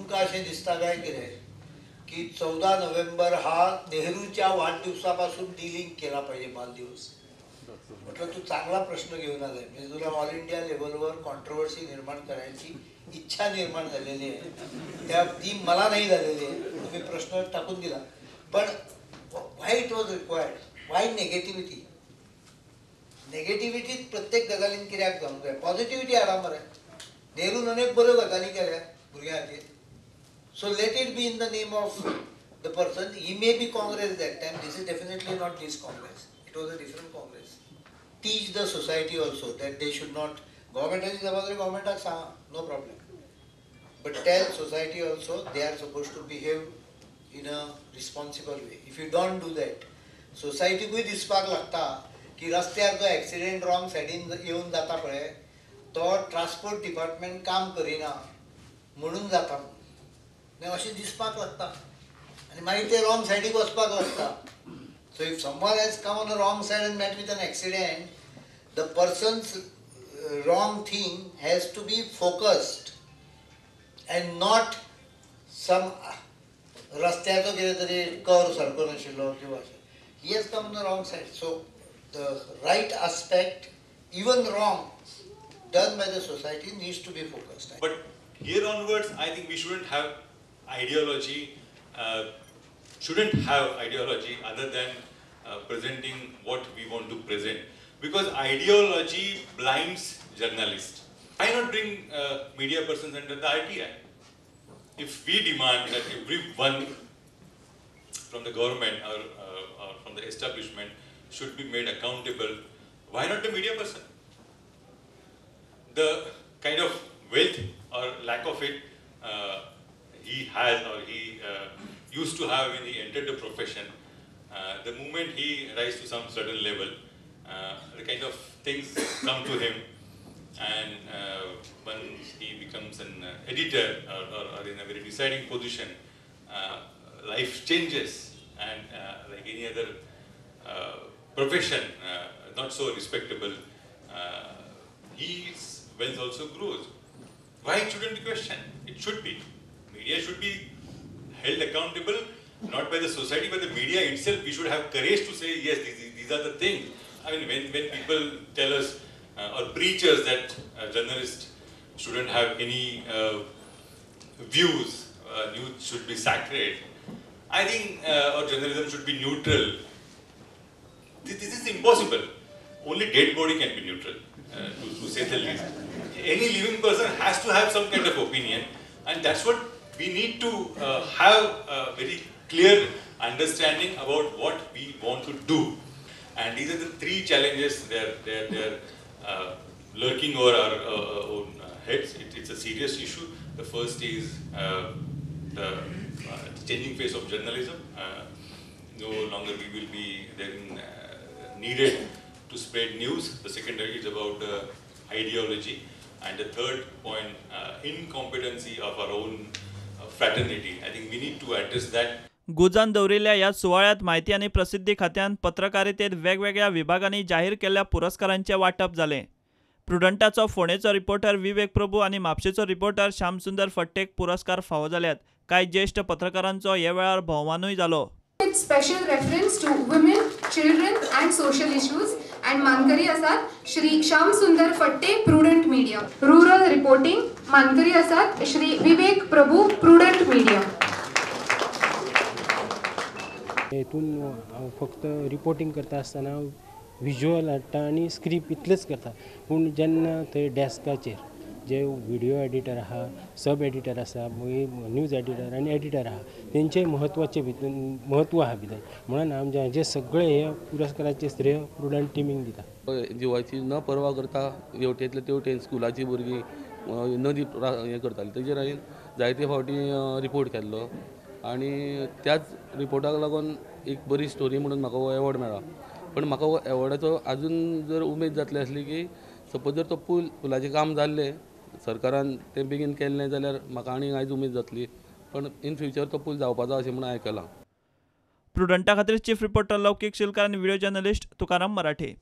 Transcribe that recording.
तुमकां अशें दिसता काय कितें की 14 नोव्हेंबर हा नेहरूच्या वाढदिवसापासून डिलिंक केला पाहिजे बालदिवस? म्हटलं तू चांगला प्रश्न घेऊन आलाय, म्हणजे तुला ऑल इंडिया लेवलवर कॉन्ट्रोवर्सी निर्माण करायची इच्छा निर्माण झालेली आहे, त्या ती मला नाही झालेली आहे. तुम्ही प्रश्न टाकून दिला, पण why it was required, why negativity? Negativity प्रत्येक गजालीन कित्याक जावंक जाय? पॉझिटिव्हिटी हाडा मरे. नेरून अनेक बऱ्यो गजाली केल्या भुरग्यां खातीर. So let it be in the name of the person. He may be Congress that time. This is definitely not this Congress. It was a different Congress. Teach the society also that they should not. गव्हर्मेंटाची जबाबदारी गव्हर्मेंटाक सांगा, no problem. But tell society also they are supposed to behave in a responsible way. If you don't do that, सोसायटीकूय दिसपाक लागता की रस्त्यार जो accident wrong सायडीन येवन जाता पळय, तो ट्रान्सपोर्ट डिपार्टमेंट काम करिना म्हणून जाता, अशें दिसपाक लागता आनी मागीर ते रॉंग सायडीक वचपाक लागता. So if someone has come on the wrong side and met with an accident, the person's wrong thing has to be focused and not some रस्त्याचो कितें तरी कर्व सारको नाशिल्लो किंवा अशें. He has come on the wrong side. So the right aspect, even wrong done by the society, needs to be focused. But here onwards, I think we shouldn't have ideology, other than presenting what we want to present, because ideology blinds journalists. Why not bring media persons under the RTI? If we demand that everyone from the government or from the establishment should be made accountable, why not the media person? The kind of wealth or lack of it he has or he used to have when he entered the profession, the moment he rises to some certain level, the kind of things come to him, and once he becomes an editor or in a very deciding position, life changes, and like any other profession, not so respectable, his wealth also grows. Why it shouldn't be questioned? It should be. Media should be held accountable, not by the society, but the media itself. We should have courage to say, yes, these are the things. I mean, when people tell us or preach us that journalists shouldn't have any views, news should be sacred, I think, or journalism should be neutral. This is impossible. Only dead body can be neutral, to say the least. Any living person has to have some kind of opinion, and that's what we need to have a very clear understanding about what we want to do. And these are the three challenges they're lurking over our own heads. It's a serious issue. The first is the changing face of journalism. No longer we will be then needed to spread news. The second is about ideology. And the third point, incompetency of our own fraternity. I think we need to address that. गुजान दवरिल्ल्या ह्या सुवाळ्यांत म्हायती आनी प्रसिद्धी खात्यान पत्रकारितेत वेगवेगळ्या विभागांनी जाहीर केल्ल्या पुरस्कारांचें वांटप जालें. प्रुडंटाचो फोंडेचो रिपोर्टर विवेक प्रभू आनी म्हापशेचो रिपोर्टर श्यामसुंदर फट्टेक पुरस्कार फावो जाल्यात. कांय ज्येश्ठ पत्रकारांचो ह्या वेळार भोवमानूय जालो. Special reference to women, children and social issues and मानकरी आसात Shri Shyamsundar Phadte, Prudent Media. Rural reporting मानकरी आसात श्री विवेक प्रभू, प्रुडंट मीडिया. हेतून हांव फक्त रिपोर्टिंग करता आसतना विज्युअल हाडटा आनी स्क्रिप्ट इतलेंच करता, पूण जेन्ना थंय डेस्काचेर जे व्हिडियो एडिटर आहा, सब एडिटर आसा, मागीर न्यूज एडिटर आनी एडिटर आहा, तेंचे म्हत्वाचे भितर म्हत्व आहा भितर, म्हणून हांव जे सगळे हे पुरस्काराचे श्रेय प्रुडंट टिमीक दिता. जिवाची न पर्वा करता हेवटेंतले तेवटेन स्कुलाची भुरगीं नदी हें करताली, तेजेर हांवें जायते फावटी रिपोर्ट केल्लो आनी त्याच रिपोर्टाक लागून एक बरी स्टोरी म्हणून म्हाका हो एवॉर्ड मेळ्ळा. पण म्हाका हो एवॉर्डाचो आजून जर उमेद जातली आसली की सपोज जर तो पुलाचें काम जाल्लें सरकारान तें बेगीन केल्लें जाल्यार म्हाका आनी आयज उमेद जातली, पण इन फ्युचर तो पूल जावपाचो अशें म्हणून आयकलां. प्रुडंटा खातीर चीफ रिपोर्टर लौकीक शिलकार आनी व्हिडिओ जर्नलिस्ट तुकाराम मराठे.